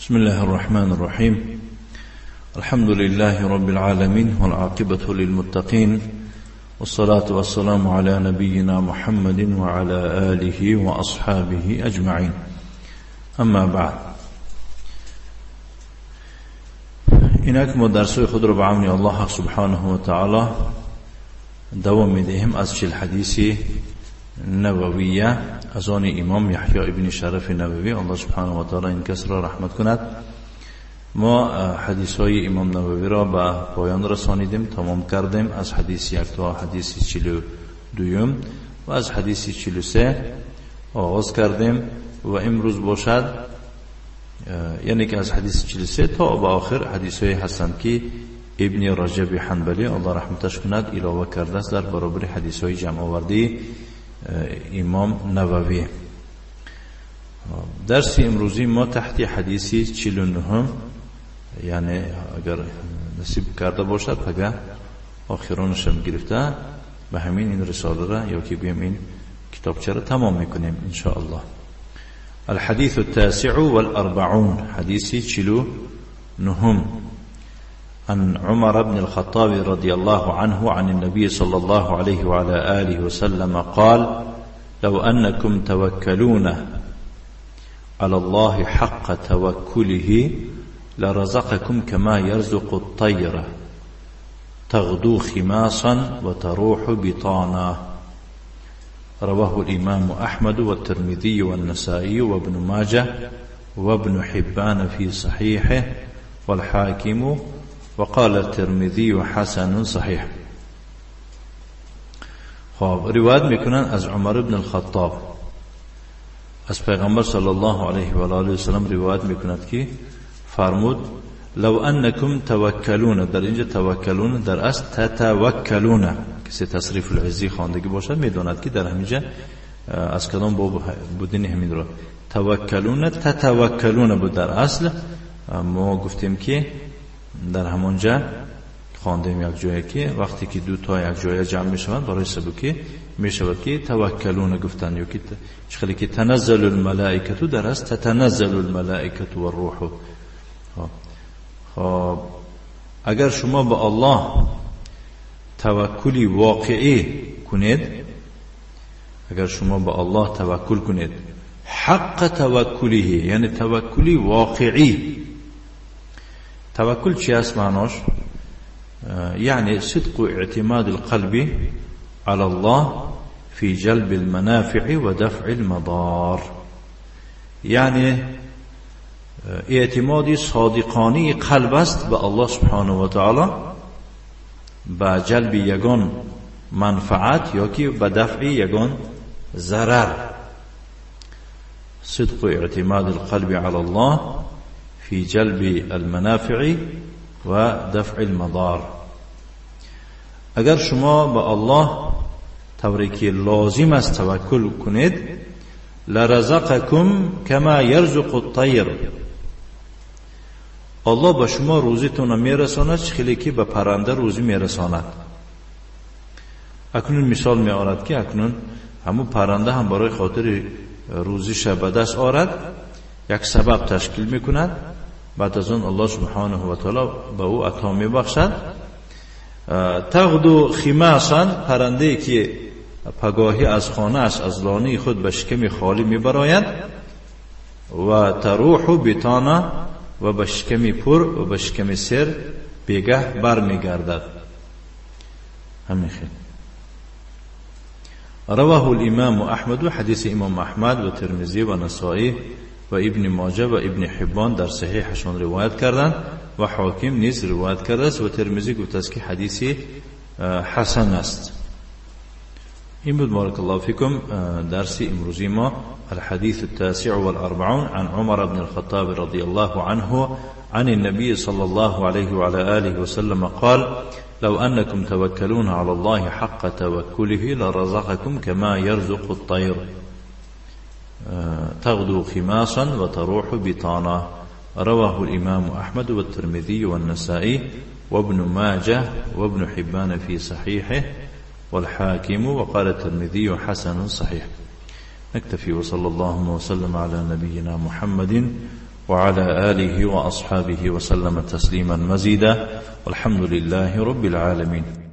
بسم الله الرحمن الرحيم. الحمد لله رب العالمين، والعاقبة للمتقين، والصلاة والسلام على نبينا محمد وعلى آله وأصحابه أجمعين. أما بعد، اینک ما درس‌های خود را به عون الله سبحانه و تعالی دوام می‌دهیم از 40 حدیث نبویه از آن امام یحیی ابن شرف نووی، الله سبحانه و تعالی این کس را رحمت کند. ما حدیث های امام نووی را به پایان رسانیدیم، تمام کردیم، از حدیث 1 تا حدیث 42 و از حدیث 43 آغاز کردیم و امروز باشد، یعنی که از حدیث 43 تا به آخر حدیث های هستند که ابن رجب حنبلی الله رحمتش کند علاوه کرده است در برابر حدیث های جمع آورده امام نووی. درس امروزی ما تحت حدیث 49، یعنی اگر نصیب کرده باشد پگه آخرانش هم گرفته به همین این رساله را یا که گویم این کتابچه را تمام میکنیم ان شاء الله. الحديث التاسع والأربعون، حديث 49، عن عمر بن الخطاب رضي الله عنه عن النبي صلى الله عليه وعلى آله وسلم قال: لو أنكم توكلون على الله حق توكله لرزقكم كما يرزق الطير تغدو خماصا وتروح بطانا. رواه الإمام أحمد والترمذي والنسائي وابن ماجه وابن حبان في صحيحه والحاكم، وقال الترمذي حسن صحيح. خب روایت میکنن از عمر بن الخطاب از پیغمبر صلی الله علیه و آله و سلم روایت میکند که فرمود: لو انکم توکلون، در اینجا توکلون در اصل تتوکلون، کسی تصریف العزی خواندگی باشد میداند که در همینجا از کدام باب بودن همین را توکلون تتوکلون بود در اصل. ما گفتیم که در همانجا خواندیم یک جایی که وقتی که دو تا یک جای جمع میشوند برای سبکی میشود که توکلون گفتن، یا که چخلی که تنزل الملائکه در اصل تتنزل الملائکه والروح. خب اگر شما به الله توکلی واقعی کنید، اگر شما به الله توکل کنید حق توکله، یعنی توکلی واقعی. توکل چی است معناش؟ یعنی صدق اعتماد القلب على الله في جلب المنافع ودفع المضار، یعنی اعتماد صادقانه قلب است به الله سبحانه و تعالی به جلب یگان منفعت یا که به دفع یگان ضرر. صدق اعتماد القلب على الله في جلب المنافع و دفع المضار. اگر شما به الله طوری که لازم است توکل کنید، لرزقکم کما یرزق الطیر، الله به شما روزیتون میرساند خیلی که به پرنده روزی میرساند. اکنون مثال میآورد که اکنون همون پرنده هم برای خاطر روزیش به دست آرد یک سبب تشکیل میکند، بعد از آن الله سبحانه و تعالی به او عطا میبخشد. تغدو خماصا، پرنده که پگاهی از خانه اش از لانه خود به شکم خالی میبراید، و تروح بطانا، و به شکم پر و به شکم سر بیگه بر میگردد. همین خیلی. رواه الامام احمد، حدیث امام احمد و ترمذی و نسائی و ابن ماجه و ابن حبان در صحیحشان روایت کردند و حاکم نیز روایت کرده است و ترمذی گفته است که حدیث حسن است. این بود بارک الله فیکم درس امروزی ما. الحديث التاسع والأربعون عن عمر بن الخطاب رضي الله عنه عن النبي صلى الله عليه وعلى آله وسلم قال: لو أنكم توكلون على الله حق توكله لرزقكم كما يرزق الطير تغدو خماصا وتروح بطانا. رواه الإمام أحمد والترمذي والنسائي وابن ماجه وابن حبان في صحيحه والحاكم، وقال الترمذي حسن صحيح. نكتفي وصلى الله وسلم على نبينا محمد وعلى آله وأصحابه وسلم تسليما مزيدا، والحمد لله رب العالمين.